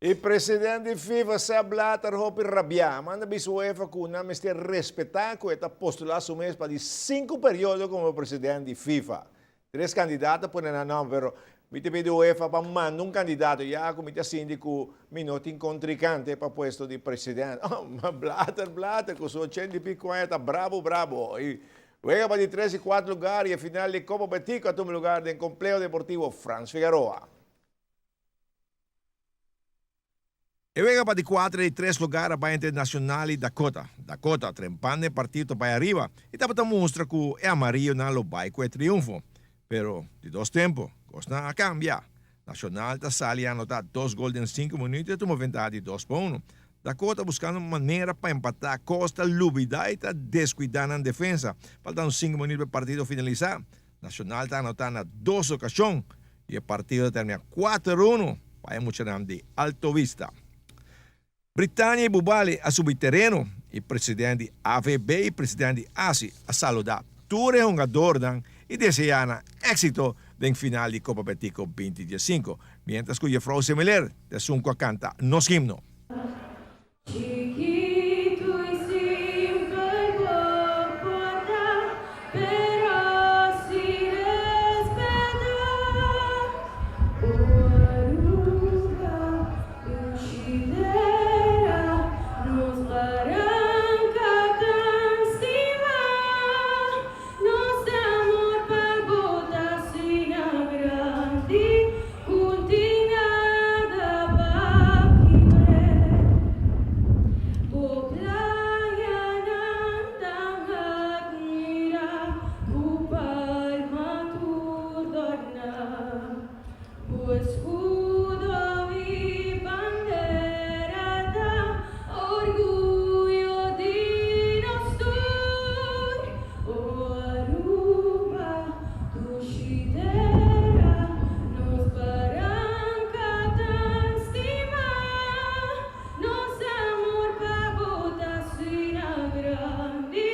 E president di FIFA, Sepp Blatter hopi rabiá. Manda bisa UEFA ku nan mester respetá ku e ta postulá su mes pa di sinku periodo komo president di FIFA. Tres kandidato a pone nan nòmber, pero mi ta pidi UEFA pa manda un kandidato ya ku mi ta sinti ku mi no tin kontrinkante pa puesto di president. Oh, ma Blatter, Blatter ku su ochenta i piko aña ta brabo brabo. I wega pa di tres i kuater lugar i e final di Copa Betico a tuma lugar den Compleho Deportivo Frans Figaroa. E wega pa di kuater i tres lugar a bai entre Nacional i Dakota. Dakota, trempando e partido ta bai ariba i tabata mustra ku e amarillonan lo bai ku e triunfo. Pero, di dos tempo, kosnan a kambia. Nacional ta sali a anota dos gol den sinku minuut i a tuma ventaha di dos pa uno. Dakota buskando manera pa empatá kos ta lubidá i ta deskuidá nan defensa. Faltando sinku minuut pa e partido finalisá, Nacional ta anota na dos ocasion y e partido ta termina kuater uno pa e muchanan di Alto Vista. Britannia y Bubali a subi tereno y president di AVB y president di ASI a saluda tur e hungadornan y desea nan exito den final di Copa Betico binti diesinco, mientras cu Juffrouw Semiler ta esun cu a canta nos himno. Chikitu i simpel bo por ta, pero si respetá. O Aruba, dushi tera, nos baranka tan stimá. Nos amor pa bo ta asina grandi ku tin nada pa kibr'é. Bo playanan tan admirá ku palma tur dòrná. Bo eskudo i bandera ta orguyo di nos tur. O Aruba, dushi tera, nos baranka tan stimá. Nos amor pa bo ta asina grandi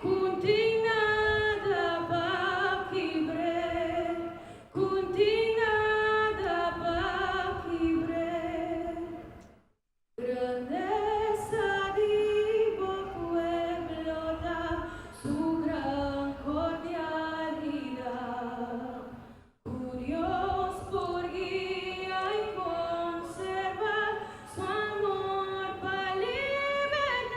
ku tin nada pa kibr'é. Kun tin nada pa kibr'é. Grandesa di bo pueblo ta su gran cordialidad. Ku Dios por guia y conserva su amor pa libertad.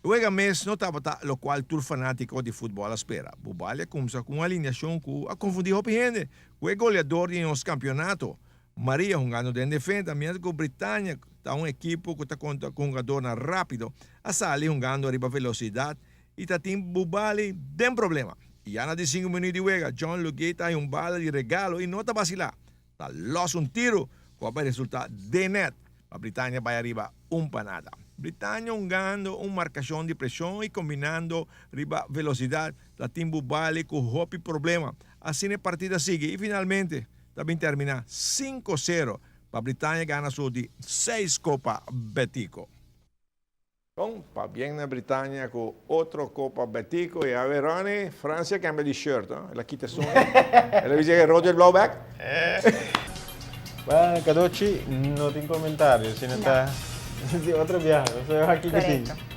E wega mes no tabata locual tur fanatico di futbol a spera. Bubali a cumsa cu un alineacion cu a confundi hopi hende, cu e goleador di nos campeonato, Maria, hungando den defensa, mientras cu Britannia ta un ekipo cu ta conta cu hungadornan rapido, a sali hungando riba velocidad y ta tin Bubali den problema. Y ya na di cinco minuut di wega, John Luguet ta hay un bala di regalo y no ta basila. Ta los un tiro cu a bay resulta den net pa Britannia bay ariba un pa nada. Britannia hungando un marcacion di presion y combinando riba velocidad ta tin Bubali cu hopi problema. Asina e partida a sigui y finalmente ta bin termina cinco cero pa Britannia gana su di seis Copa Betico. Bon, pabien na Britania cu otro Copa Betico y awe Ronnie, Francia cambia di shirt, no? El a kita esun, el a bisa e rood wit blauw bek. Bueno, Cadochi, no tin comentario, sino ta di otro biaha, no sé aki cu tin. Correcto.